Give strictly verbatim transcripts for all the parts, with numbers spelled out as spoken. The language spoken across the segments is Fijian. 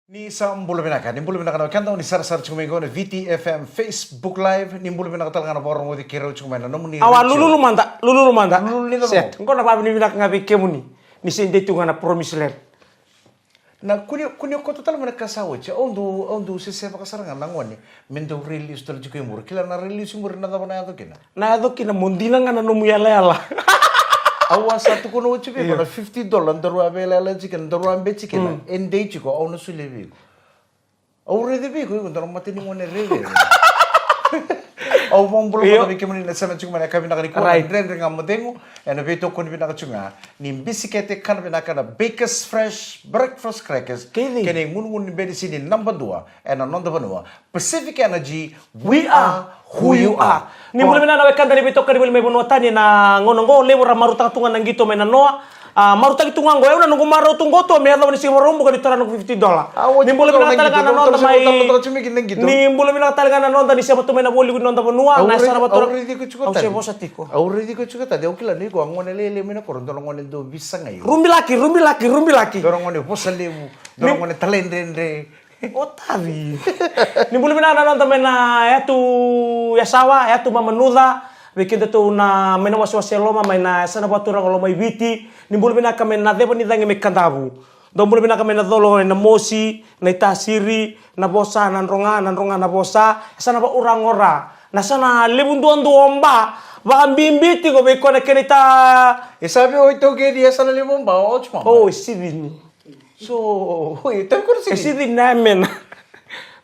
Ni sa bula vinaka, ni bula vinaka na wekada, ni sarasara tiko mai qo na V T F M Facebook Live, ni bula vinaka tale ga na vakarogoci keirau tiko mai na nomuni Awa, radio. Lululu mada, lululu mada. Lululu ni cava? Set. Qo na vavinavinaka ga vei kemuni. Ni se dei tu ga na Promise Land. Na kuni, kuni koto tale mai na ka sa oti. Au dau, au dau sesevaka sara ga na gone. Me dau release tale tiko i muri. Kila na release i muri na cava na yaco kina? Na yaco kina mo dina ga na nomu yalayala. Au a sa tukuna oti vei iko na fifty dollar daru a veiyalayala tiko kina, daru a beti kina. Mm. E dei tiko, au na solia vei iko. Au raici vei iko, iko dua na mata ni gone raici. Au vakabula vata vei kemuni na sema tiko mai na yakavi vinaka nikua, na Dredre Ga Mo Cegu, ena veitokoni vinaka tiko ga ni bisikete kana vinaka na Bakers Fresh Breakfast Crackers, kei na igunugunu ni benisini naba dua ena noda vanua. Pacific Energy, we are who you are. Ni bula vinaka na wekada ni veitokoni voli mai vanua tani na gauna qo, levu ra marautaka tu ga na qito mai na noa. A, marautaki tu ga qo, au na noqu marau tu qo tu, me yacova ni siga Vakaraubuka ni tara noqu fifty dollar. Ni bula vinaka tale ga na noda mai. Ni bula vinaka tale ga na noda ni sema tu mai na voli ni noda vanua, na sara vatura. Au raici iko tiko tale. Au se vosa tiko. Au raici iko tiko tale, au kila ni iko a gone lailai mai na koro, dua na gone dau visagai. Rubilaki, rubilaki, rubilaki. Dua na gone vosa levu, dua na gone talaidredre. Otavi. Ni bula vinaka na noda mai na yatu Yasawa, yatu Mamanuca, vei kedatou na mai na wasewase e loma, mai na yasana vakaturaga o Lomaiviti. Ni bula vinaka mai na ceva ni cagi mai Kadavu. Dou bula vinaka mai na colo ena mosi, na itasiri, na vosa, na droga, na droga, na vosa, yasana vauragora. Na yasana levu duadua o Ba, vakabibi tiko vei koya na kena ita. E sa vei o iTaukei ni yasana levu o Ba, o Otsumama. O, e sivini. So, oi, tavi kore sini. E sidi na mena.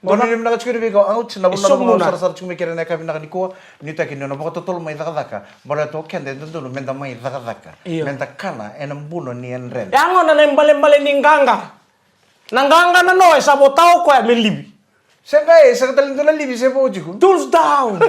Dona ni vinaka tiko ni vei kau out, na vuna na vuna sarasara tiko mai kere na yakavi vinaka nikua, ni taki ni na vakatotolo mai cakacaka, baleta o keda e dodonu meda mai cakacaka. Io. Meda kana ena buno ni yadreda. Ya gona na ibalebale ni qaqa. Na qaqa na no e sa votao koya me livi. Sega e, sega tale ni dua na livi se vo tiko. Tools down.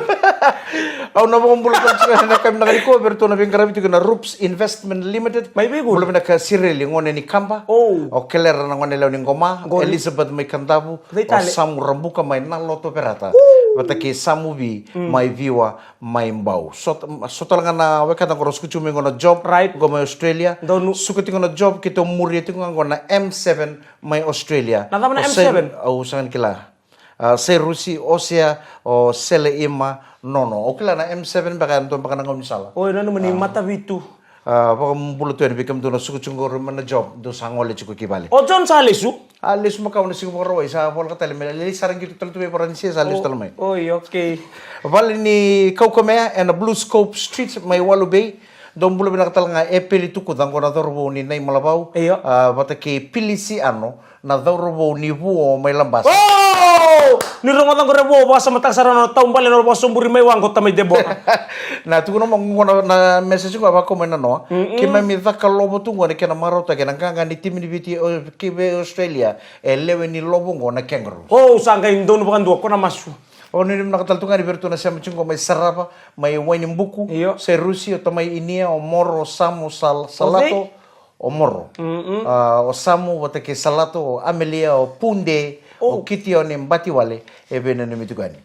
Au na vakabula tale tiko ena yakavi vinaka nikua vei ratou na veiqaravi tiko na Rups Investment Limited. Mai vei kuru. Bula vinaka Sireli gone ni Kaba. O kelera na gone lewa ni Qoma. Elizabeth mai Kadavu. O Samu Rabuka mai Naloto Verata. Vata kei Samu Vi mai Viwa mai Bau. So tale ga na wekada qo ra suka tiko mai qo na job. Right. Qo mai Australia. Donu. Suka tiko na job keitou muria tiko ga qo na M seven mai Australia. Na cava na M seven? Au sega ni kila. A, Sairusi, Osea, o Sele Ima, Nono. O kila na M seven beka e dua beka na gaunisala. Oi, nanuma ni matavitu. A, vakabula tu yani vei kemudou na sukusuku qori mai na job, dou sa gole tiko ki vale. O John sa lesu? A, lesu makawa na siga Vakarauwai, sa voleka tale me lai sara qito tale tu vei Varanise, sa lesu tale mai. Oi, okay. Vale ni kaukamea ena Blue Scope Street mai Walu Bay. Dou bula vinaka tale ga e Peli Tukuca, qo na cauravou ni Naimalavau. Io. A, vata kei Pilisi Ano, na cauravou ni Vuo mai Labasa. O! Ni rogoca qori e Vuo, vakasamataka sara na taubale na vakasoburi mai waqa o tamai Debora. Na tukuna mo qo na, na message qo a vakau mai na noa. Mm-mm. Keimami caka lovo tu qo na kena marautaki na qaqa ni timi ni Viti, o, ki vei Australia. E lewe ni lovo qo na kangaroo. O, sa qai donu vakadua, ko na masu. O ni vinaka tale tu ga ni vei ratou na sema tiko qo mai Sarava, mai Wainibuku, io. Sairusi, o tamai Inia, o Moro, o Samu, o Sal-, Salato. O Moro. Mm-mm. A, o Samu vata kei Salato, o Amelia, o Pude, o Kitione Batiwale, e veinanumi tiko yani.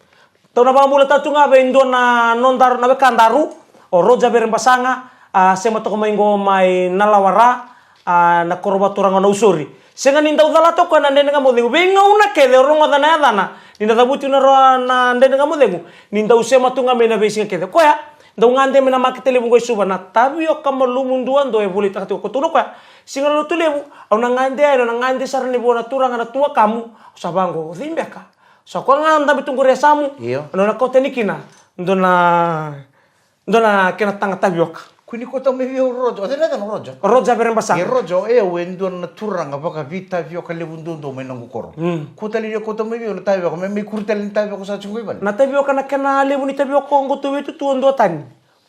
Tou na vakabula tale tu ga vei dua na nodaru na wekadaru, o Roger Verebasaga, a, sema toka mai qo mai Nalawara, a, na koro vakaturaga o Nausori. Sega ni dau cala toka na Dredre Ga Mo Cegu. Veigauna kece o rogoca na yacana, ni na cavuti na ro-, na Dredre Ga Mo Cegu, ni dau sema tu ga mai na veisiga kece. Koya, dau gade mai na makete levu qo e Suva na tavioka malumu duadua e volitaka tiko ko tukuna koya. Siga Lotulevu, au na gade yani, au na gade sara ni vua na turaga na tuakamu, au sa vaqo, o cei beka? Sa koya ga dabe tu qori e Samu, io. Au na kauta yani kina, dua na, dua na kena taga tavioka. Kua ni kauta mai vei au Roger, o cei na yacana Roger? Roger Verebasaga. E Roger, e au e dua na turaga vakaveitavioka levu duadua mai noqu koro. Mm. Kua tale ni kauta mai vei au na tavioka, me mai kuri tale ni tavioka sa tiko qo i vale. Na tavioka na kena levu ni tavioka qo tu vei tutu o dua tani.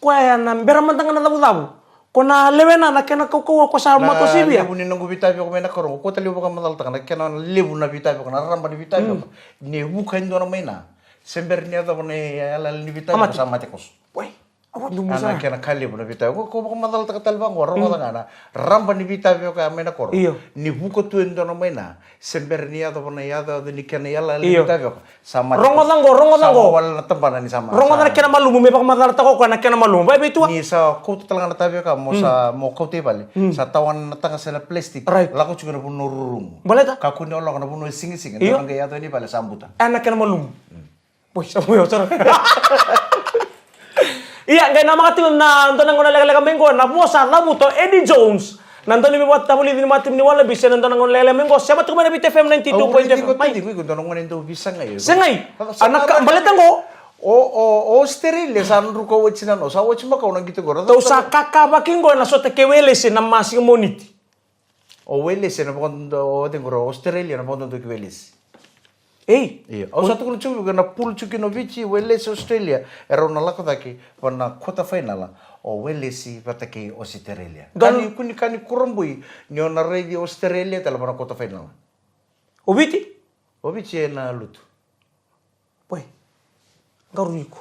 Koya na bera mada ga na cavucavu. Ko na lewena na kena kaukauwa ko sa matua sivia. Na levu ni noqu veitavioka mai na koro qo, kua tale ni vakamacalataka na kena levu na veitavioka, na raba ni veitavioka. Mm. Ni vuka e dua na maina. Se bera ni yacova na yalayala ni veitavioka sa mate koso. Wai. Rua dubu sa. Ana kena ka levu na veitavioka. Ko vakamacalataka tale vaqo, rogoca ga na raba ni veitavioka mai na koro. Io. Ni vuka tu e dua na maina, se bera ni yaco vana yaco, yaco ni kena yala ni veitavioka. Sa mate. Rogoca qo, rogoca qo. Sa wale na tabana ni sa mate. Rogoca na kena malumu, me vakamacalataka o koya na kena malumu. Vai vei tua. Ni sa kauta tale ga na tavioka, mo sa, mo kauta i vale. Sa tawana na taga se na plastic. Right. Lako tiko na vanua rurumu. Baleta? Kakua ni o lako na vanua sigisigi. Io. Na qai yaco ni vale sa buta. E na kena malumu. Boy, sa boy, sa. Ia, qai namaka tiko na dua na gauna lekaleka mai qo, na vosa cavuta o Eddie Jones. Na dua ni me vakatavulici ni matimu ni Wallabies, na dua na gauna lekaleka mai qo, sema tiko mai na Viti F M ninety-two point five. Au raici iko tiko, iko dua na gauna dau visa ga iko. Segai. Ana ka, baleta qo. O, o, o Australia, sa druka oti na no, sa oti maka o na qito qo. Tou sa kakavaki qo, na sota kei Welesi, na masiga Moniti. O Welesi na vakadodonu, o cei qori, o Australia na vakadodonu ki Welesi. Ei. Io. Au sa tukuna tiko na pool tiko kina o Viti, Welesi, Australia. E rau na lako cake vana quarter final o Welesi vata kei Australia. Kani kuni kani kurabui ni o na raici Australia tale vana quarter final. O Viti? O Viti e na lutu. Boy. Garu iko.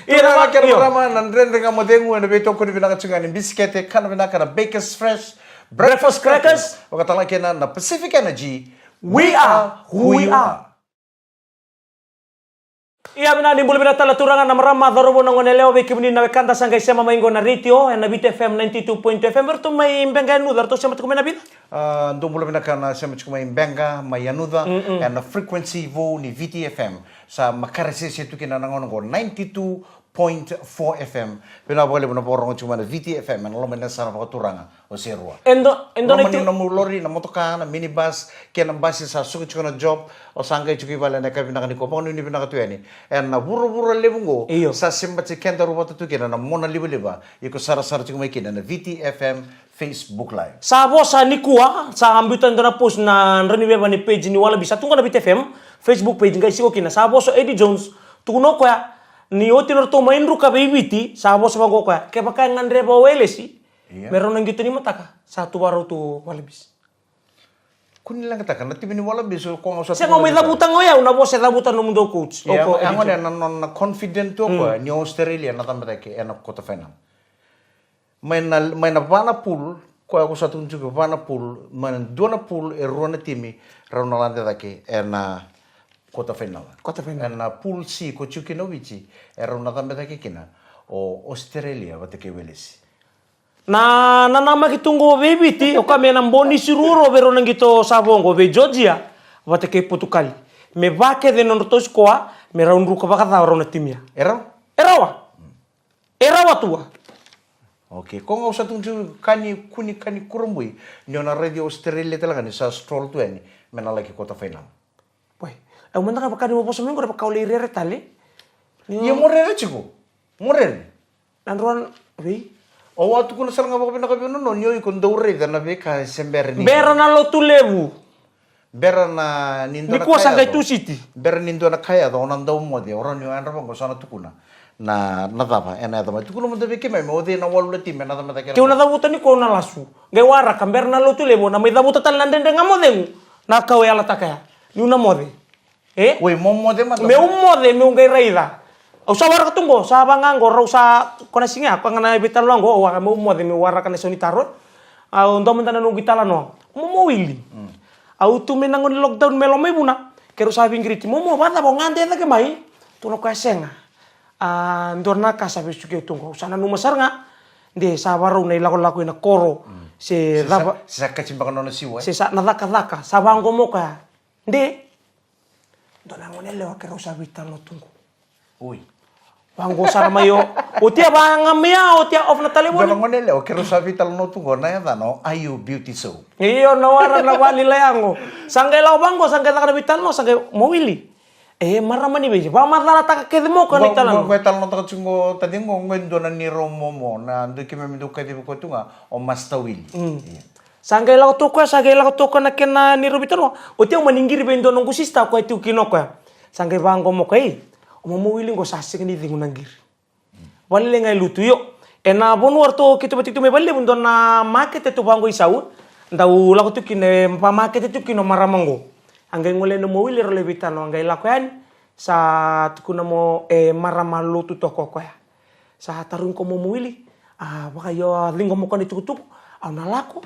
Ia na kena marama na Dredre Ga Mo Cegu ena veitokoni vinaka tiko ga ni bisikete kana vinaka na Bakers Fresh Breakfast Crackers. Vakatala kena na Pacific Energy. We are who we are. Ia vinaka ni bula vinaka tale turaga na marama, cauravou, na goneyalewa, vei kemuni na wekada sa qai sema mai qo na retio ena Viti F M ninety-two point two F M, eratou mai Beqa, Yanuca, eratou sema tiko mai na vica. A, dou bula vinaka na sema tiko mai Beqa, mai Yanuca, ena frequency vou ni Viti F M. Sa makaresese tu kina na gauna qo ninety-two point four F M. Vinaka vakalevu na vakarorogo tiko mai na Viti F M ena loma ni yasana vakaturaga o Serua. E dua, e dua na loma ni nomu lori, na motoka, na minibus, kei na basi sa suka tiko na job, o sa qai tiko i vale ena yakavi vinaka nikua, vakanuinui vinaka tu yani. Ena vuravura levu qo, io, sa sema tiko kedaru vata tu kina na mona livaliva, iko sarasara tiko mai kina na Viti F M Facebook Live. Sa vosa nikua, sa biuta e dua na post na Dredre Ga Mo Cegu ni page ni Wallabies, sa tu qo na Viti F M Facebook page, qai siko kina, sa vosa o Eddie Jones, tukuna o koya ni oti na ratou mai druka vei Viti, sa vosa vaqo o koya, kevaka e gadreva o Welesi, io, me rau na qito ni mataka, sa tu vakarau tu Wallabies. Kua ni leqataka na timi ni Wallabies, o koya ga sa tu. Sega, au mai cavuta ga o yau na vosa e cavuta nomudou coach. Ia, o koya e gone na nona confident tu o koya ni Australia na cabe cake ena quarter final. Mai na, mai na va na pool, koya ko sa tukuna tiko va na pool, mai na dua na pool e rua na timi rau na lade cake ena quarter final. Quarter final. Ena pool C ko tiko kina o Viti, e rau na cabe cake kina o Australia vata kei Welesi. Na, na namaki tu qo vei Viti, o koya me na bonisi ruarua vei rau na qito sa vo qo vei Georgia vata kei Potukali. Me vakece na nodratou sikoa, me rau druka vakaca o rau na timi ya. E rau? E rau a? E rawa tu a. Okay, ko ga au sa tukuna tiko, kani kuni kani kurabui ni o na raici Australia tale ga ni sa stroll tu yani me na laki quarter final. Boy, au mada ga vaka ni mo vosa mai qori vaka o lai rere tale. Ia mo rere tiko. Mo rere. Na drua vei. Au a tukuna sara ga vakavinaka vei au na no ni o iko dau raica na veika se bera ni. Bera na Lotulevu. Bera na ni dua na ka yaco. Nikua sa qai Tusiti. Bera ni dua na ka yaco, o na dau moce, o rawa ni o yadra vaqo sa na tukuna na, na cava ena yaco mai. Tukuna mada vei keimami, o cei na walu na timi ena yaco mai cake. Keu na cavuta nikua au na lasu. Qai waraka, bera na Lotulevu, na mai cavuta tale na Dredre Ga Mo Cegu. Na ka au yalataka ya. Niu na moce. E? Oi, mo moce mada. Meu moce, meu qai raica. Au sa waraka tu qo, sa vaqa qo, rau sa, ko na siga, ko ga na veitalanoa qo, au a, meu moce, meu waraka na sau ni taro. Au dua mada na noqu italanoa. Momo Wili. Mm. Au tu mai na gauna ni lockdown mai Lomaivuna. Keirau sa veiqiriti. Momo, vakacava o gade cake mai? Tukuna o koya sega. A, dua na ka sa vesuki au tu qo. Au sa nanuma sara ga. De sa varau na ilakolako ina koro. Mm. Se cava. Se sa, se sa kati baka nona siwa, e? Se sa na cakacaka. Sa vaqo mo koya. De. Dua na gone yalewa keirau sa veitalanoa tu qo. Oi. Vaqo sara mai o. Oti a vaga mai a, oti a off na talevoni. Dua na gone yalewa keirau sa veitalanoa tu qo, na yacana o Ayu Beauty Show. Io, na wara na vale ni laya qo. Sa qai lako vaqo, sa qai caka na veitalanoa, sa qai, mo Wili. E, marama ni vei. Vakamacalataka kece mo ka na italanoa. Qo e talanoataka tu qo, taci qo, qo e dua na neirau momo. Na dua keimami dau kacivi koya tu ga, o Master Wili. Mm. Io. Sa qai lako toka, sa qai lako toka na kena neirau veitalanoa. Oti au mani qiri vei dua noqu sista, o koya e tu kina o koya. Sa qai vaqo mo koya, ei, o momo Wili qo sa sega ni cegu na qiri. Valelei ga e lutu, io. Ena vanua ratou keitou vata tiko mai Valelevu, dua na makete tu vaqo i Sau. Dau lako tu kina, e vamakete tu kina o marama qo. A qai gole na momo Wili, rau lai veitalanoa, a qai lako yani. Sa tukuna mo e marama lotu toka o koya. Sa tarogi koya mo mo wili. A vakaio a ciqoma koya na itukutuku. Au na lako.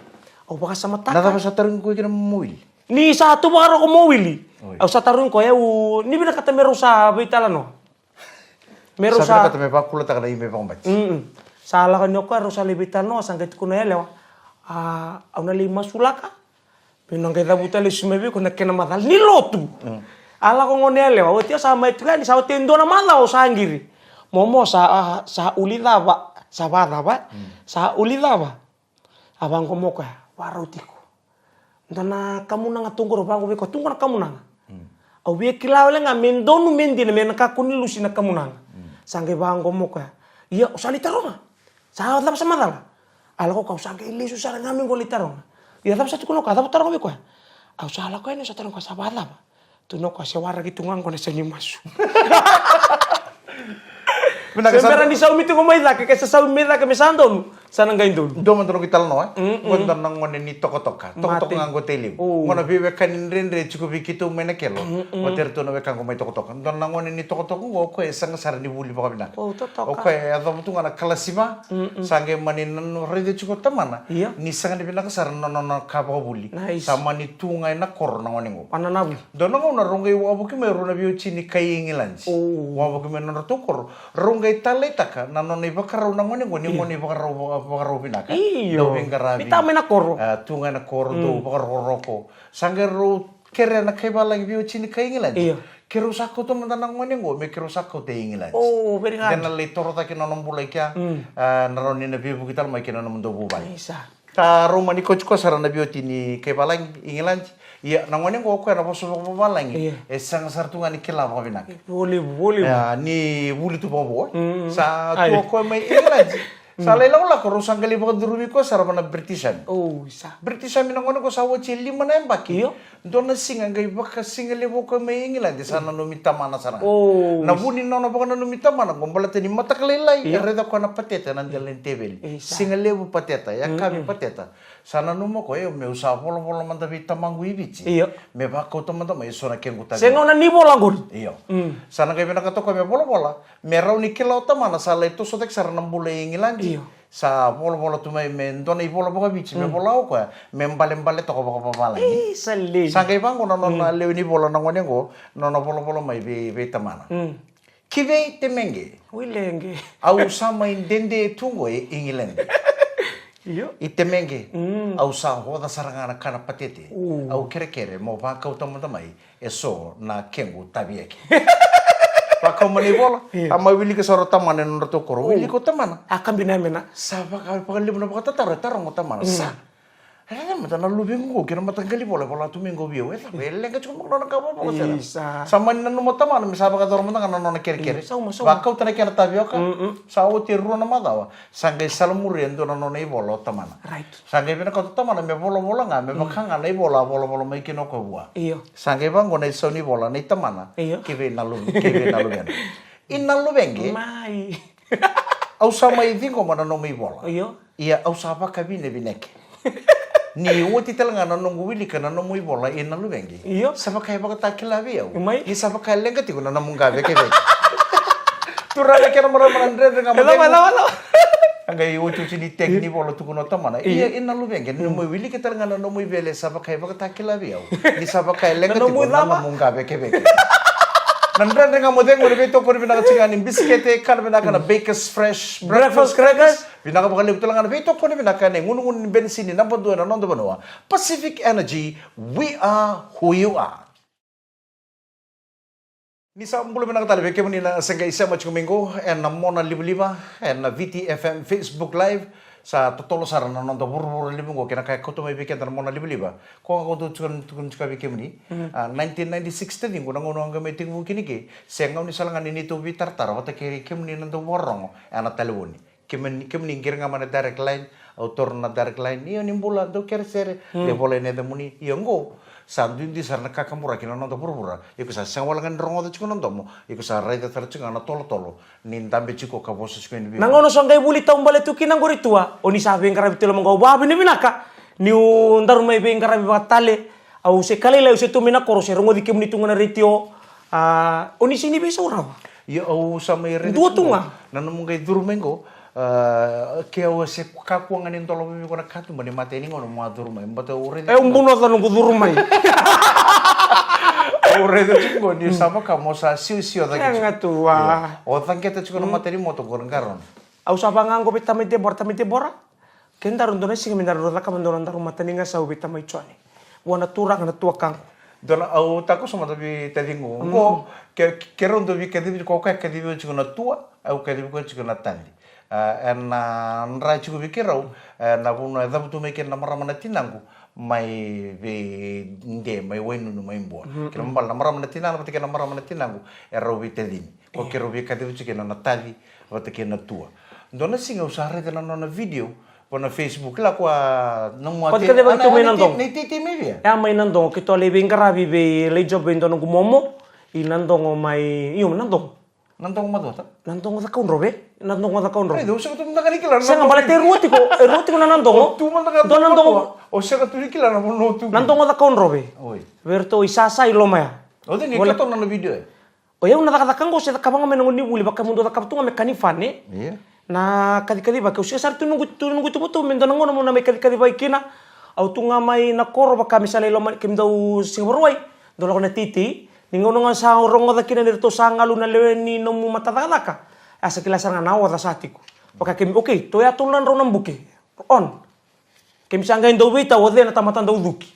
Au vakasamataka. Na cava sa tarogi koya kina mo mo wili? Ni sa tu vakarau ko mo wili. Au sa tarogi koya, au ni vinakata me rau sa veitalanoa. Me rau sa vinakata me vakulataka na i me vakabati. Sa lako ni o koya rau sa lai veitalanoa, sa qai tukuna yalewa. A, au na lai masulaka. Meu na qai cavuta lesu mai vei iko na kena macala ni lotu. A lako gone yalewa, oti au sa mai tu yani, sa oti e dua na macawa au sa qiri. Momo sa, a, sa uli cava, sa vacava, sa uli cava. A vaqo mo koya, varau tiko. Dua na kamunaga tu qori, vaqo vei koya, tu qo na kamunaga. Au via kila wale ga me donu me dina, me na kakua ni lusi na kamunaga. Sa qai vaqo mo koya. Ia, au sa lai taroga. Sa cava sa macala? A lako ka au sa qai lesu sara ga me qo lai taroga. Ia cava sa tukuna o koya, cava taroga vei koya? Au sa lako yani au sa taroga koya sa vacava. Tukuna o koya se waraki tu ga qo na sau ni masu. Se bera ni saumi tiko mai cake, ke sa saumi mai cake me sa donu, sa na qai donu. Dua mada noqu italanoa, e? Qo dua na gone ni tokatoka. Tokatoka ga qo tei levu. Qo na veiwekani dredre tiko vei keitou mai na kelo. Vata eratou na wekaqu mai tokatoka. Dua na gone ni tokatoka qo, o koya e sega sara ni vuli vakavinaka. O koya e yacova tu ga na kalasi va, sa qai mani nanu raica tiko tamana ni sega ni vinaka sara na nona ka vakavuli. Sa mani tu ga ena koro na gone qo. Dua na gauna rau qai wavoki mai rau na veiwatini kai Igiladi. Wavoki mai na nodratou koro. Rau qai taleitaka na nona ivakarau na gone qo ni gone ivakarau, vaka-, vakarau vinaka. Io. Dau veiqaravi. Ni ta mai na koro. A, tu ga ena koro, dau vakarokoroko. Sa qai rau kerea na kai valagi veiwatini kai Igiladi. Io. Keirau sa kauta mada na gone qo, me keirau sa kauta i Igiladi. O, very hard. De na lai toro cake na nona bula i kea, a, na rawa ni na veivuke tale mai kei na nomudou vuvale. Isa. Ka rau mani kauti koya sara na veiwatini kai valagi, Igiladi. Ia, na gone qo o koya na vosa vakavavalagi. Io. E sega sara tu ga ni kila vakavinaka. Voli, voli. Ia, ni vuli tu vakavo. Sa tu o koya mai Igiladi. Sa lai lakolako, rau sa qai lai vakacurumi koya sara vua na British Army. O, isa. British Army na gone qo sa oti e lima na yabaki. Io. Dua na siga qai vakasigalevu o koya mai Igiladi, sa nanumi tamana sara ga. O, isa. Na vu ni nona vakananumi tamana qo baleta ni mataka lailai, e raica koya na pateta ena dela ni teveli. Isa. Sigalevu pateta, yakavi pateta. Sa nanuma o koya, io, meu sa volavola mada vei tamaqu i Viti. Io. Me vakauta mada mai eso na kequ tavi. Se gauna ni vola qori. Io. Sa na qai vinakata o koya me volavola, me rawa ni kila o tamana sa lai toso cake sara na bula i Igiladi. Io. Sa volavola tu mai me dua na ivola vakaviti me vola o koya, me balebale toka vakavavalagi. Isa lei. Sa qai vaqo na nona lewe ni vola na gone qo, nona volavola mai vei, vei tamana. Ki vei Temege? Wilege. Au sa mai dede tu qo e Igiladi. Io. I Temege, au sa oca sara ga na kana patete. Au kerekere mo vakauta mada mai eso na kequ tavi eke. Vakau mai na ivola. Io. A mai wilika sara o tamana ena nodratou koro. Wilika o tamana. A kabi na yamena. Sa vaka, vakalevu na vakatataro e taroga o tamana. Sa. E, mata na luvequ qo kei na mataqali vola e vola tu mai qo vei au. E cava, e leqa tiko mai na nona ka vakavakasela. Isa. Sa mani nanuma o tamana me sa vakayacora mada ga na nona kerekere. Io, sauma, sauma. Vakauta na kena tavioka. Sa oti e rua na macawa. Sa qai salamuria e dua na nona ivola o tamana. Right. Sa qai vinakata o tamana me volavola ga, me vaka ga na ivola a volavola mai kina o koya vua. Io. Sa qai vaqo na isau ni vola nei tamana. Io. Ki vei na luve, ki vei na luvena. I na luvege. Mai. Au sa mai ciqoma na nomu ivola. Io. Ia au sa vakavinavinaka. Ni oti tale ga na noqu wilika na nomu ivola i na luvege. Io. Sa vaka e vakatakila vei au. Mai. Ni sa vaka e leqa tiko na nomu qavekeveke. Turaga kei na marama, na dredre ga mo cegu. A qai otioti ni teki ni vola tukuna o tamana. Io. Ia i na luvege, ni nomu wilika tale ga na nomu ivela sa vaka e vakatakila vei au. Ni sa vaka e leqa tiko na nomu qavekeveke. Na dredre ga mo cegu, na veitokoni vinaka tiko ga ni bisikete, kana vinaka na Bakers Fresh Breakfast Crackers. Vinaka vakalevu tale ga na veitokoni vinaka na igunugunu ni benisini naba dua ena noda vanua, Pacific Energy, we are who you are. Ni sa bula vinaka tale vei kemuni na se qai sema tiko mai qo ena mona livaliva ena Viti F M Facebook Live. Sa totolo sara na noda vuravura levu qo kei na ka e kauta mai vei keda na mona livaliva. Ko ga ko dou tukuna, tukuna tiko vei kemuni. A, nineteen ninety-six taciqu na gauna au qai mai tekivu kina ke, se gauna ni sala ga ni neitou veitaratara vata kei kemuni na dau vakarorogo ena talevoni. Kemuni, kemuni qiri ga mai na direct line, au taura na direct line. Io, ni bula, dou kere sere. Le volai na yacamuni. Io, qo sa duidui sara na kakaburaki na noda vuravura. Iko sa sega wale ga ni rogoca tiko na domo, iko sa raica tale tiko ga na tolotolo ni dabe tiko ka vosa tiko yani vei. Na gauna sa qai vuli taubale tu kina qori tua, o ni sa veiqaravi tale mai qo, au vakavinavinaka niu daru mai veiqaravi vata tale. Au se ka lailai, au se tu mai na koro, se rogoci kemuni tu ga na retio. A, o ni sega ni veisau rawa. Io, au sa mai raica. Dua tu ga. Na nomu qai curu mai qo, a, ke au se kakua ga ni dolava vei iko na katuba ni matai ni gauna mo a curu mai. Baleta au raica. E, au bunoca noqu curu mai. Au raica tiko qo ni sa vaka mo sa siosio cake tiko. Kega tu, a. Io. O caqeta tiko na matai ni moto qo na qarauna. Au sa vaqo vei tamai Debora, tamai Debora. Kedaru dua na siga me daru cakava dua na daru matanikasau vei tamai Jone. Vua na turaga na tuakaqu. Dua na, au takoso mada vei taciqu. Mm. Qo, ke, ke rau dau veikacivi, ko koya e kacivi au tiko na tua, au kacivi koya tiko na taci. A, ena dra tiko vei keirau, e, na vanua e cavutu mai kina na marama na tinaqu, mai vei De, mai Wainunu, mai Bua. Mm, mm. Kena ibalebale na marama na tinana vata kei na marama na tinaqu, e rau veitacini. Ko keirau veikacivi tiko kina na taci vata kei na tua. Dua na siga au sa raica na nona video, vua na Facebook, la ko a nomu a... Ko a teitei, kacivi a, keitou mai Nadogo. Na iteitei mai vei a? E a mai Nadogo, keitou a lai veiqaravi vei, lai job vei dua noqu momo i Nadogo mai, io, Nadogo. Nadogo Macuata? Nadogo Cakaudrove, Nadogo Cakaudrove. Raica, au sega tu mada ga ni kila na Nadogo. Sega, baleta e rua tiko, e rua tiko na Nadogo. O tu mada ga Nadogo. Dua Nadogo. O sega tu ni kila na vanua o tu kina. Nadogo Cakaudrove. Oi. Vei iratou i Sasa, i Lomaya. O cei ni kila tu na nona video e? O yau na cakacaka qo se cakava ga mai na gauna ni vuli, vaka mo dou cakava tu ga me ka ni fane. Ia. Na kacikacivaki, au sega sara tu noqu, tu noqu ituvatuva me dua na gauna mo na mai kacikacivaki kina. Au tu ga mai na koro vaka me sa lai loma, kemudou Siga Vakarauwai, dou lako na teitei. Ni gauna ga sa rogoca kina ni ratou sa galu na lewe ni nomu matacakacaka, a sa kila sara ga na oca sa tiko. Vaka kemi, okay, tou yatolu na drau na buke. On. Kemi sa qai dau veitau o cei na tamata dau cuki.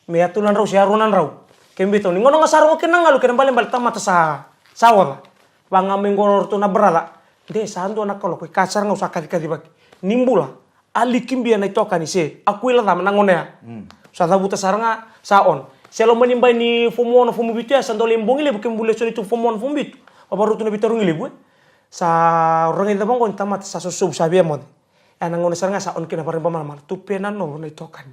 Me yatolu na drau se yarua na drau. Kemi veitau ni gauna ga sa rogo kina na galu, kena ibalebale tamata sa, sa oca. Vaga mai qo o ratou na brother. De sa dua na kaloko, e ka sara ga au sa kacikacivaki. Ni bula. A liki bia na itokani se a kuila cama na gauna ya. Mm. Sa cavuta sara ga, sa on. Se loma ni bai ni fomu ono, fomu vitu ya, sa dau lai bogi levu, kemu bula e so ni tu fomu ono, fomu vitu. Vakarau tu na veitarogi levu, e. Sa raica vaqo ni tamata sa sosovu, sa via moce. Ya na gauna sara ga sa on kina, vakarau bau malamala. Tupe na novo na itokani.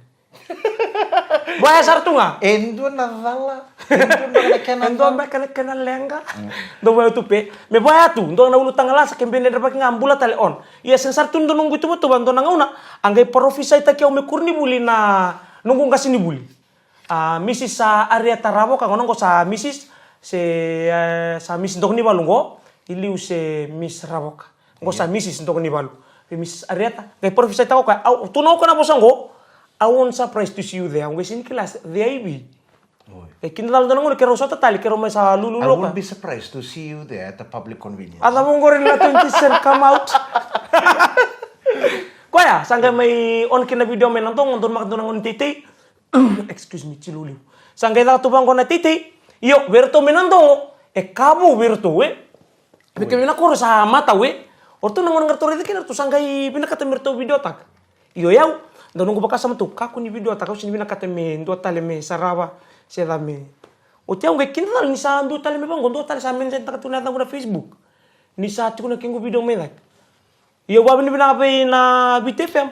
Vaya sara tu ga. E dua na cala. E dua beka na kena, e dua beka na kena leqa. Mm. Dou vaya tu pe. Me vaya tu, dua na ulutaga lasa, ke bene dredrevaki ga, bula tale on. Ia sega sara tu ni dua noqu ituvatuva, dua na gauna a qai parofisaitaki au me koronivuli na noqu qasenivuli. A, Missus, a, Arieta Ravoka, gauna qo sa Missus, se, e, sa Miss Dokonivalu qo, i liu se Miss Ravoka. Qo sa Missus Dokonivalu. Vei Missus Arieta, qai parofisaitaka o koya, au, tukuna o koya na vosa qo, I won't surprise to see you there. Au qai sega ni kila se, there i vei. Oi. E kidacala dua na gauna keirau sota tale, keirau mai sa lululu o koya. I won't be surprised to see you there at the public convenience. A cava oqori na twenty cent come out. Koya, sa qai mai on kina na video mai Nadogo, dou maka dua na gauna ni teitei. Excuse me, tilou liu. Sa qai caka tu vaqo na teitei. Io, vei iratou mai Nadogo, e ka vou vei iratou, e. Vei kemuni na koro sa matau, e. O ratou na gauna ga ratou raica kina, ratou sa qai vinakata me ratou video taka. Io, yau, dua noqu vakasama tu, kakua ni video taka, au sega ni vinakata me dua tale me sarava, se ca me. Oti au qai kidacala ni sa dua tale me vaqo, dua tale sa mention taka tu na yacaqu na Facebook. Ni sa tiko na kequ video mai cake. Ia, au vakavinavinaka vei na Viti F M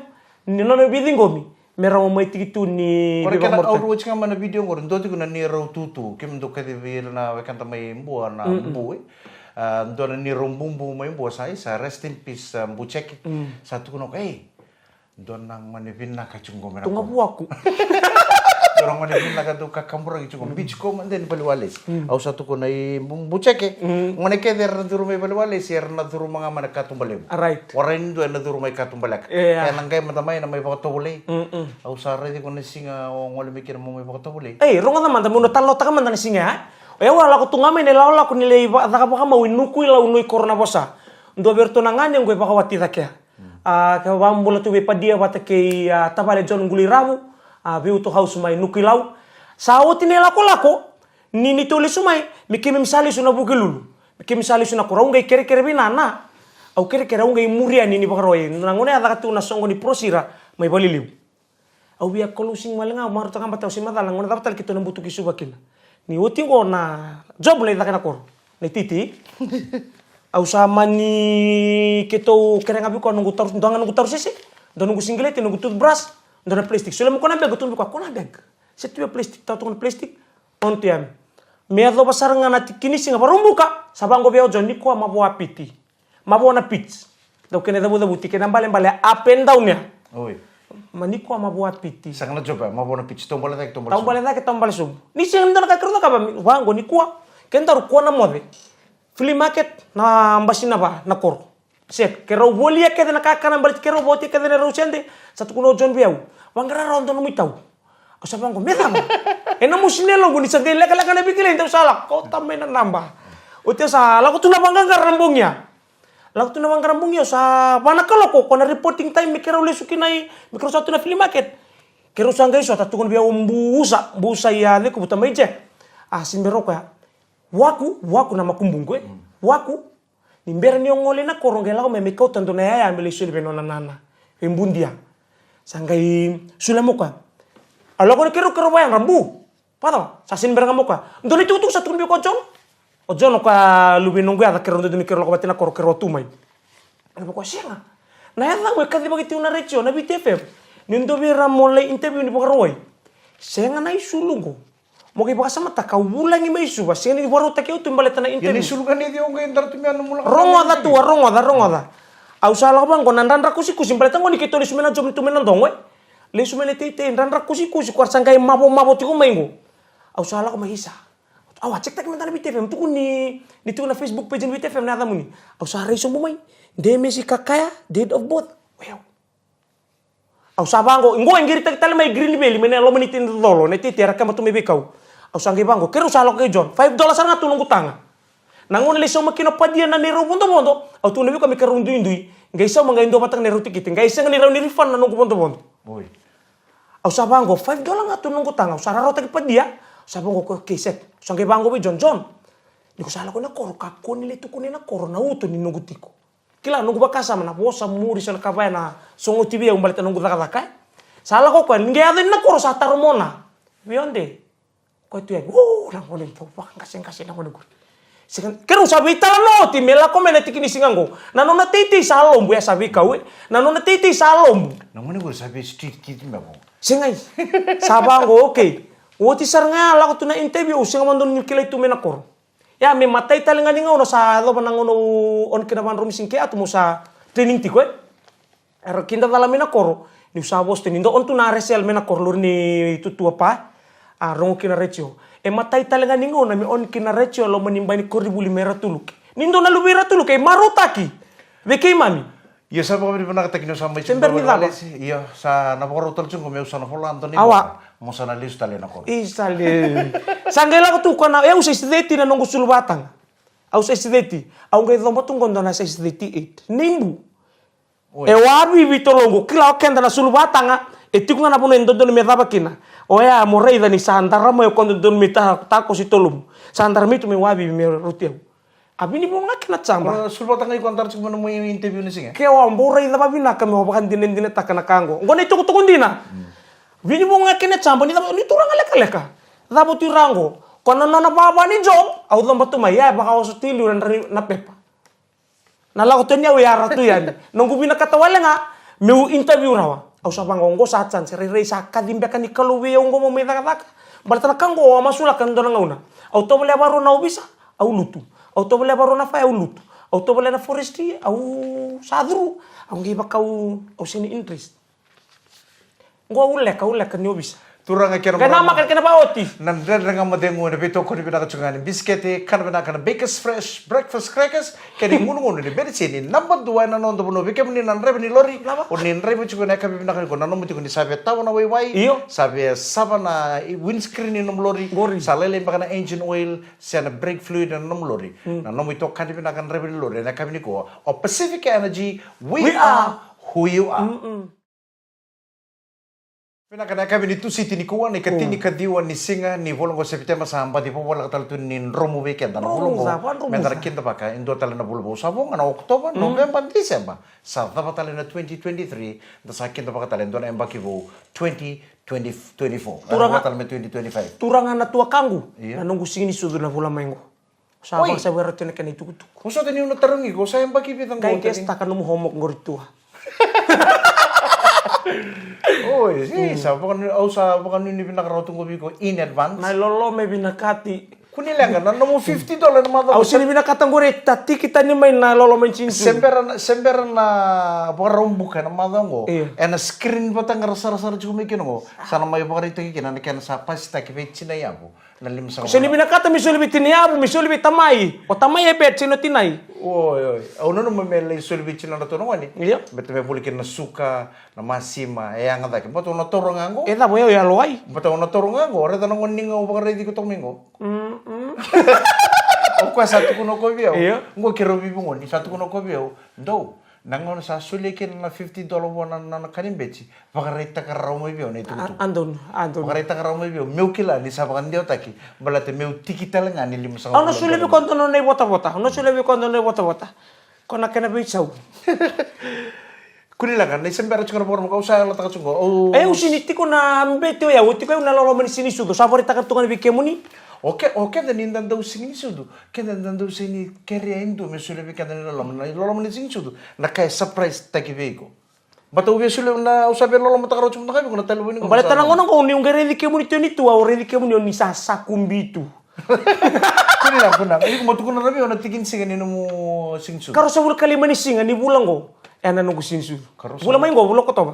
ni nona veiciqomi me rau mai tiki tu ni veivakamarutai. Au rua tiko ga mai na video qori, dua tiko na neirau tutu, kemudou kacivi ira na wekada mai Bua na bu, e. A, dua na neirau bubu mai Bua sa, sa rest in peace, a, Bucheke. Sa tukuna o koya, ei, dua na gone vinaka tiko qo me na koro. Tu ga vuaku. Dua na gone vinaka dau kakaburaki tiko, beachcomber, de ni valeniwalesi. Au sa tukuna i Bu-, Bucheke. Gone kece era na curu mai valeniwalesi, era na curu mai ga mai na katuba levu. Right. Warai ni dua ena curu mai katuba leka. Ena qai mada mai na mai vakatovolei. Au sa raici iko na siga o gole mai kina mo mai vakatovolei. Ei, rogoca mada, meu na talanoataka mada na siga ya. O yau a lako tu ga mai na ilakolako ni lai va-, caka vakamau i Nukuilau, Nuikoro na vosa. Dua vei iratou na ganequ e vakawati cake ya. A, ke vakabula tu vei Padia vata kei, a, tavale John Quliravu, a, Veutu House mai Nukuilau. Sa oti na ilakolako, ni, ni tou lesu mai, me keimami sa lesu na Vukelulu. Me keimami sa lesu na koro, au qai kerekere vei Nana. Au kerekere, au qai muri yani ni vakarau, na gauna ya caka tu na soqo ni Prosira mai Valelevu. Au via closing wale ga, au marautaka ga vata, au se macala na gauna cava tale keitou na butuki Suva kina. Ni oti qo na job na icaka ena koro, na iteitei. Au sa mani keitou kerea ga vei koya noqu taru, dua ga noqu tarusese, dua noqu sigileti, noqu toothbrush, dua na plastic. Solia mai koya na bag, au tukuna vei koya, koya na bag. Se tu vei plastic, tau tu na plastic, on tu ya. Me yacova sara ga na tiki ni siga Vakaraubuka, sa vaqo vei au o John, nikua mavoa Piti. Mavoa na Piti. Dau kena cavucavuti, kena balebale up and down ya. Oi. Ma nikua mavoa Piti. Sega na job ya, mavoa na Piti. Taubale cake, taubale sobu. Taubale cake, taubale sobu. Ni sega ni dua na ka keirau cakava, vaqo nikua. Kedaru kua na moce. Flea market na basi na va na koro. Set, keirau volia kece na kakana baleti keirau votia kece na rau sede. Sa tukuna o John vei au, vaqara rawa dua nomu itau. Au sa vaqo, me cava? Ena mosi na yaloqu ni sa qai lekaleka na veikilai, dau sa lako, kauta mai na naba. Oti au sa lako tu na vaqaqara na bogi ya. Lako tu na vaqara na bogi ya, au sa va na kaloko, ko na reporting time me keirau lesu kina i, me keirau sa tu na flea market. Keirau sa qai sota, tukuna vei au o Busa, Busa i a Cekuvuta mai Jack. A, sini bera o koya. Waku, waku na makubuqu, e? Waku. Ni bera ni o gole na koro qai lako mai me kauta dua na yaya me lai soli vei nona nana. Vei Budia. Sa qai solia mai o koya. A lako ni keirau, keirau vayadra, Bu. Vacava? Sa sini bera ga mai o koya. Dua na itukutuku sa tukuna vei koya o John. O John o koya luve i noqu yaca, keirau dodonu ni keirau lako vata na koro, keirau tu mai. Ena vaka sega. Na yacamu e kacivaki tiko na retio, na Viti F M. Ni dua vei ira mo lai interview ni Vakarauwai. Sega na isulu qo. Mo qai vakasamataka, au vulagi mai Suva, sega ni vakarautaki au tu baleta na interview. Ia ni sulu ga ni ciwa qai dara tu mai na mula. Rogoca tu, a rogoca, rogoca. Au sa lako vaqo na dradra kusikusi, baleta qo ni keitou lesu mai na job, ni tu mai na dogo, e. Lesu mai na teitei, dradra kusikusi, ko ra sa qai mavomavo tiko mai qo. Au sa lako mai, isa. Au a check-taki mada na Viti F M, tukuni, ni tiko na Facebook page ni Viti F M na yacamuni. Au sa rai sobu mai. Demesi Kakaya, date of birth. Well. Au sa vaqo, qo e qiritaki tale mai Green Valley, mai na loma ni tini colo, na titi era keba tu mai veikau. Au sa qai vaqo, keirau sa lako kei John, five dollars sara ga tu noqu taga. Na gauna lai sauma kina o Padia na neirau vodovodo, au tukuna vei koya me keirau duidui, qai sauma qai dua vata ga neirau tikiti, qai sega ni rawa ni refund na noqu vodovodo. Oi. Au sa vaqo, five dollars ga tu noqu taga, au sa rarawataki Padia, au sa vaqo, okay, set. Au sa qai vaqo vei John, John. Ni ko sa lako na koro, kakua ni lai tukuna na koro na uto ni noqu tiko. Kila, noqu vakasama na vosa muri so na ka vaya na sogoti vei au baleta noqu cakacaka, e. Sa lako koya, ni qai yaco yani na koro sa taro mona. Vei ode. Koya tu yani, o, na gone qo, vaqaseqase na gone qori. Sega, keirau sa veitalanoa oti me lako mai na tiki ni siga qo. Na nona teitei sa lobu, e, sa veikau, e. Na nona teitei sa lobu. Na gone qori sa vei street kid me vo. Sega, e. Sa vaqo, okay. Oti sara ga ya lako tu na interview, au sega vakadua ni kilai tu mai na koro. Ia, me matai tale ga ni gauna sa yacova na gauna au on kina vakadromi sini kei Atu, meu sa training tiko, e. Era kidacala mai na koro, niu sa vosa tu ni dau on tu na R S L mai na koro, lori ni tutua pa, a rogo kina retio. E matai tale ga ni gauna me on kina retio e loma ni bai ni koronivuli mai Ratu Luke. Ni dua na luve i Ratu Luke e marautaki vei keimami. Io, sa vakavinavinakataki ni o sa mai tiko. Io, sa na vakarau tale tiko qo meu sa na vola dua na ivola. Mo sa na lesu tale na koro. Isa le. Sa qai lako tu koya na, au size thirty na noqu sulu vataga. Au size thirty. Au qai coba tu qo dua na size thirty-eight. Nei bu. Oi. E wavivi toloqu, kila o keda na sulu vataga, e tiko ga na vanua e dodonu me cava kina. Oya mo raica ni sa dara mai o koya dodonu me ta, takosi tolomu. Sa dara mai tu me wavivi me rauti au. A vinivo ga kina jaba. Ora sulu vata ga iko a dara tiko mai na nomu interview ni siga. Ke o a bau raica vavinaka me o vakadinadinataka na ka qo. Qo na itukutuku dina. Vinivo ga kina jaba ni cava, ni turaga lekaleka. Cava tu ira qo. Ko na nona vava ni job, au coba tu mai, ia e vakaoso tu i liu na dra-, na pepa. Na lako tu ni au e yara tu yani. Noqu vinakata wale ga meu interview rawa. Au sa vaqo, qo sa chance, rairai sa kaci beka ni Kalou vei au qo mo mai cakacaka. Baleta na ka qo au a masulaka e dua na gauna. Au tovolea varua na ovisa, au lutu. Au tovolea varua na fire, au lutu. Au tovolea na forestry, au sa curu. Au qai vaka au, au sega ni interest. Qo au leka, au leka ni ovisa. Turaga kei na marama. Kena maka, kena vaoti. Na Dredre Ga Mo Cegu ena veitokoni vinaka tiko ga ni bisikete, kana vinaka na Bakers Fresh Breakfast Crackers, kei na igunugunu ni Beretini, naba dua ena noda vanua. Vei kemuni na draiva ni lori, o ni draiva tiko ena yakavi vinaka nikua, nanuma tiko ni sa via tawa na waiwai, io, sa via sava na windscreen ni nomu lori, qori, sa lailai beka na engine oil, se na brake fluid ena nomu lori. Mm. Na nomu itokani vinaka na draiva ni lori ena yakavi nikua. O Pacific Energy, we are who you are. Mm-mm. Vinaka na yakavi ni Tusiti nikua, na ikatini ka ciwa ni siga ni vula qo o Sepiteba, sa baci vakavoleka tale tu ni dromu vei keda na vula qo. Meda na kidavaka e dua tale na vula vou. Sa vo ga na Okotova, Noveba, Diseba. Sa cava tale na twenty twenty-three, da sa kidavaka tale e dua na yabaki vou, twenty twenty, twenty-four. Turaga, tale me twenty twenty-five. Turaga na tuakaqu, io, na noqu siga ni sucu na vula mai qo. Sa vakasavi rawa tu na kena itukutuku. O sa tani au na tarogi iko, sa yabaki vica qo? Qai kesitaka nomu homework qori tua. Oi, sa vakanuinui, au sa vakanuinui vinaka rawa tu qo vei iko in advance. Na iloloma e vinakati. Kua ni leqa, na nomu fifty dollar na macawa. Au sega ni vinakata qori e tatiki tani mai na loloma ni siga ni sucu. Se bera na, se bera na vakarau buka ena macawa qo. Io. Ena screen vata ga ra sarasara tiko mai kina qo. Sa na mai vakaraitaki kina na kena sa pasitaki vei tinai yavu na limasagavulu. Sega ni vinakata me soli vei tinai yavu, me soli vei tamai. O tamai e beti, sega ni o tinai. Oi, oi. Au nanuma me lai soli vei tinadratou na gone. Io. Baleta me voli kina na suka, na masima, e yaga cake. Baleta au na taura ga qo. E cava, o yau e yalo wai? Baleta au na taura ga qo. Raica na gone ni ga au vakaraici iko toka mai qo. Mm, mm. O koya sa tukuna o koya vei au. Io. Qo keirau veivugoni, sa tukuna o koya vei au. Dou, na gauna sa solia kina na fifty dollar vua na, na, na ka ni beti, vakaraitaka rawa mai vei au na itukutuku. A, a donu, a donu. Vakaraitaka rawa mai vei au, meu kila ni sa vakadewataki, baleta meu tiki tale ga ni limasagavulu. Au na solia vei koya dua na nona ivotavota, au na solia vei koya dua na nona ivotavota. Ko na kena veisau. Kua ni leqa, na i se bera tiko na vakarau buka, au sa yalataka tiko qo. E, au sega ni tiko na beti o yau, au tiko au na loloma ni siga ni sucu, sa vakaraitaka tu ga vei kemuni. O ke, o keda ni da dau siga ni sucu, keda da dau sega ni kerea e dua me solia vei keda na iloloma, na iloloma ni siga ni sucu, na ka e surprise taki vei iko. Baleta au via solia na, au sa via lolomataka rawa tiko mada ga vei iko na talevoni qo. Baleta na gauna qo niu qai raici kemuni tu yani tu, au raici kemuni o ni sa sakubi tu. Kua ni leqa, kua ni leqa. Iko mo tukuna na vei au na tiki ni siga ni nomu siga ni sucu. Ka ruasagavulu ka lima ni siga ni vula qo, ena noqu siga ni sucu. Ka ruasagavulu. Vula mai qo, vula Okotova.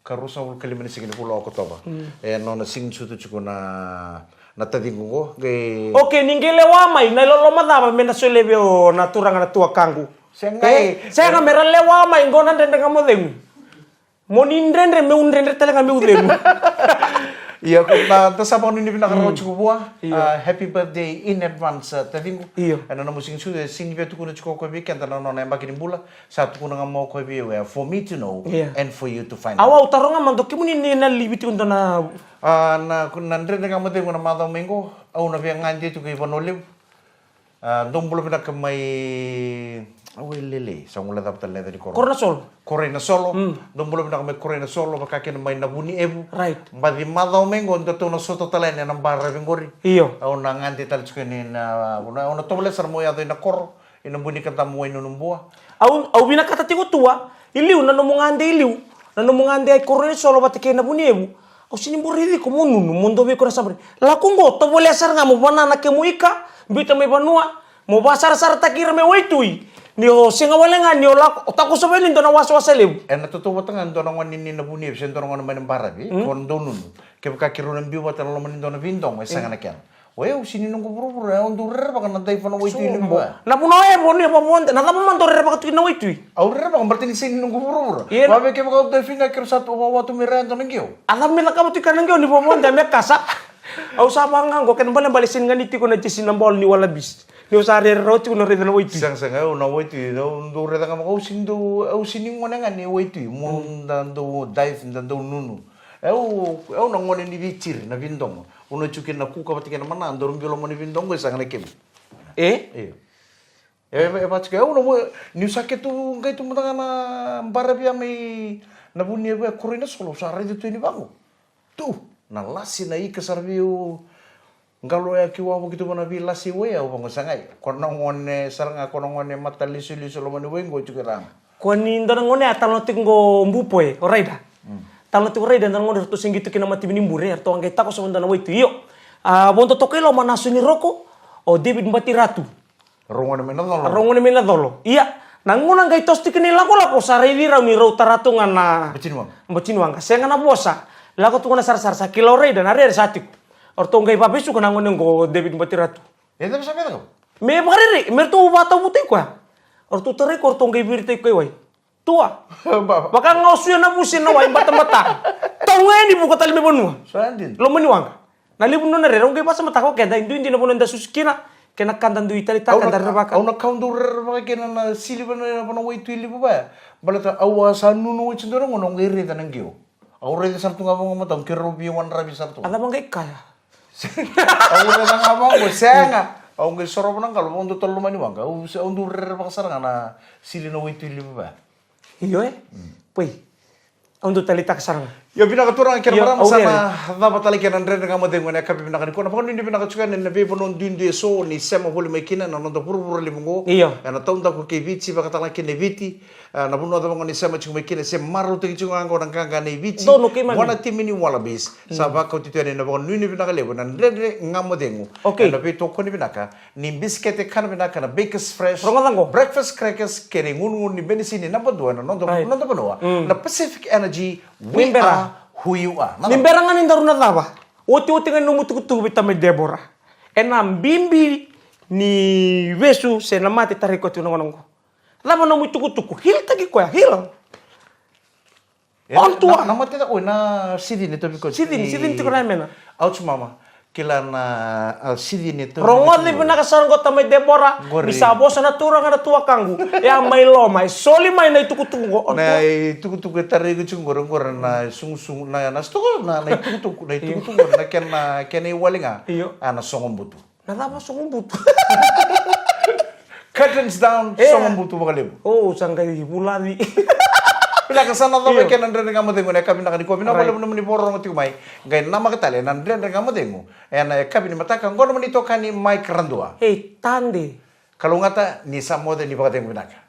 Ka ruasagavulu ka lima ni siga ni vula Okotova. Mm. E nona siga ni sucu tiko na, na taciqu qo. Qai. Okay, ni qai lewa mai, na iloloma cava me na solia vei au na turaga na tuakaqu? Sega. E, sega, me ra lewa mai qo na Dredre Ga Mo Cegu. Mo ni dredre, meu dredre tale ga meu cegu. Ia, ko na, da sa vakanuinui vinaka rawa tiko vua. Io. Ah, happy birthday in advance, ah, taciqu. Io. Ena nomu siga ni sucu, e sega ni via tukuna tiko o koya vei keda na nona yabaki ni bula. Sa tukuna ga mai o koya vei au, e, for me to know, io, and for you to find out. Au, au taroga mada o kemuni ni na livi tiko dua na. Ah, na, na Dredre Ga Mo Cegu na macawa mai qo, au na via gade tiko i Vanua Levu. Ah, dou bula vinaka mai, au e lelei, sa guilecava tale na yaca ni koro. Koroinasolo. Koroinasolo. Mm. Dou bula vinaka mai Koroinasolo, vaka kina mai Navunievu. Right. Baci macawa mai qo, datou na sota tale yani ena baravi qori. Io. Au na gade tale tiko yani na, au na, au na tovolea sara meu yaco ina koro. Ina Bunikadamu, Wainunubua. Au, au vinakata tiko tu a, i liu na nomu gade i liu, na nomu gade ai Koroinasolo vata kei Navunievu. Au sega ni bau raici iko mo nunu, mo dua vei iko na sabari. Lako qo, tovolea sara ga mo vanana kemu ika, biuta mai vanua, mo vakasarasarataki ira me waitui. Ni o sega wale ga, ni o lako, o takosova yani dua na wasawasa levu. Ena tautauvata ga dua na gone ni Navunievu se dua na gone mai na baravi, mm, ko dou nunu. Kevaka keirau na biu vata ena loma ni dua na veidogo, e sega na kena. O yau, sega ni noqu vuravura, au dau rerevaka na daifa na waitui levu. Na vanua e vo ni vovode, na cava mada o rerevaka tu kina na waitui? Au rerevaka baleta ni sega ni noqu vuravura. Ia. Vavei kevaka au daifa ga keirau sa tu, au tu mai ra e dua na qio. A cava me cakava tu kina na qio ni vovode me kasa? Au sa vaqo, kena balebale sega ni ga ni tiko na jesi na ball ni Wallabies. Ni au sa rere rawa tiko na raica na waitui. Sega, sega, au na waitui, au dau raica ga vaka, au sega ni dau, au sega ni gone ga ni waitui. Mo da dau dive, da dau nunu. Au, au na gone ni veitiri, na veidogo. Au na tiko kina na kuka vata kei na mana, daru biu loma ni veidogo, e sega na kemu. E? Io. E, e, e vaka tiko, au na mo, niu sa keitou qai tu mada ga na baravi ya mai Navunievu e Koroinasolo, au sa raica tu yani vaqo. Tu, na lasi na ika sara vei au. Qalo ya keu a vaki tu vana vei lasi wai au vaqo, sagai. Ko na gone sara ga, ko na gone mata lesulesu loma ni wai qo tiko i ra ga. Ko ni dua na gone a talanoa tiko qo Bupoe, o Raida. Mm. Talanoa tiko o Raida, dua na gone ratou se qito kina matavi ni bure, ratou a qai takosova dua na waitui. Io. A, vodo toka i loma na aso ni roko, o David Batiratu. Rau gone mai na colo. Rau gone mai na colo. Ia, na gauna qai toso tiko na ilakolako sa raici rau ni rau tara tu ga na. Batiniwaqa. Batiniwaqa. Sega na vosa. Lako tu ga na sarasara, sa kila o Raida na rere sa tiko. O ratou qai vavesuka na gone qo o David Batiratu. E cava sa vei cakava? Me vakarerei, me ratou vakatauvutaki koya. O ratou tarai koya, o ratou qai viritaki koya i wai. Tua. Ba, ba. Vaka ga o suya na vusi na wai batabata. Tau ga yani vuka tale mai vanua. Sa dina. Loma ni waqa. Na levu ni nona rere, au qai vakasamataka o keda, e duidui na vanua eda susu kina, kei na ka da dui taleitaka, da rerevaka. Au na ka au dau rerevaka kina na sili vana, vana waitui levu vaya. Baleta au a sa nunu oti dua na gauna au qai raica na qio. Au raica sara tu ga vaqo mataqu, keirau veiwadravi sara tu. A cava qai kaya? Au raica ga vaqo, sega. Au qai sorova na qalo, au dau tale loma ni waqa. Au, au dau rerevaka sara ga na sili na waitui levu vaya. Io e? Mm. Poi. Au dau taleitaka sara ga. Io, vinaka turaga kei na marama, sa na cava tale kei na Dredre Ga Mo Cegu ena yakavi vinaka nikua. Na vakanuinui vinaka tiko yani ena veivanua duidui eso ni sema voli mai kina na noda vuravura levu oqo. Io. Ena taudaku kei Viti, vakatalega kina e Viti. E, na vanua cava oqo ni sema tiko mai kina, se marautaki tiko ga oqo na qaqa nei Viti. Donu keimami. Vua na timi ni Wallabies. Sa vakauti tu yani na vakanuinui vinaka levu ena Dredre Ga Mo Cegu. Okay. Ena veitokoni vinaka ni bisikete kana vinaka na Bakers Fresh. Rogoca oqo. Breakfast crackers kei na igunugunu ni benisini naba dua ena noda, noda vanua. Na Pacific Energy, we are who you are. Ni bera ga ni daru na cava. Otioti ga ni nomu tukutuku vei tamai Debora. Ena bibi ni vesu se na mate tarai koya tu na gauna oqo. Cava nomu itukutuku? Heal-taki koya, heal. E, on to na, one. Na mate da, oi, na sidini, tovi ko. Sidini, sidini tiko na mena. Ouch, mama. Kila na, a, sidini, tovi. Rogoci vinaka sara oqo tamai Debora. Ni sa vosa na turaga na tuakaqu. E a mai loma, e soli mai na itukutuku oqo. Na itukutuku e tarai iko tiko oqori, oqori na sugusugu, na, na sotoko, na, na itukutuku, na itukutuku, na kena, kena iwali ga. Io. A, na sogobutu. Na cava sogobutu? Curtains down, sogobutu vakalevu. O, sa qai vulaci. Vinaka, sa na cava kei na Dredre Ga Mo Cegu ena yakavi vinaka nikua. Vinaka vakalevu nomuni vakarorogo tiko mai. Qai namaka tale na Dredre Ga Mo Cegu ena yakavi ni mataka. Oqo nomuni itokani Mike Radua. Ei, Tade. Kalougata ni sa moce, ni vakacegu vinaka.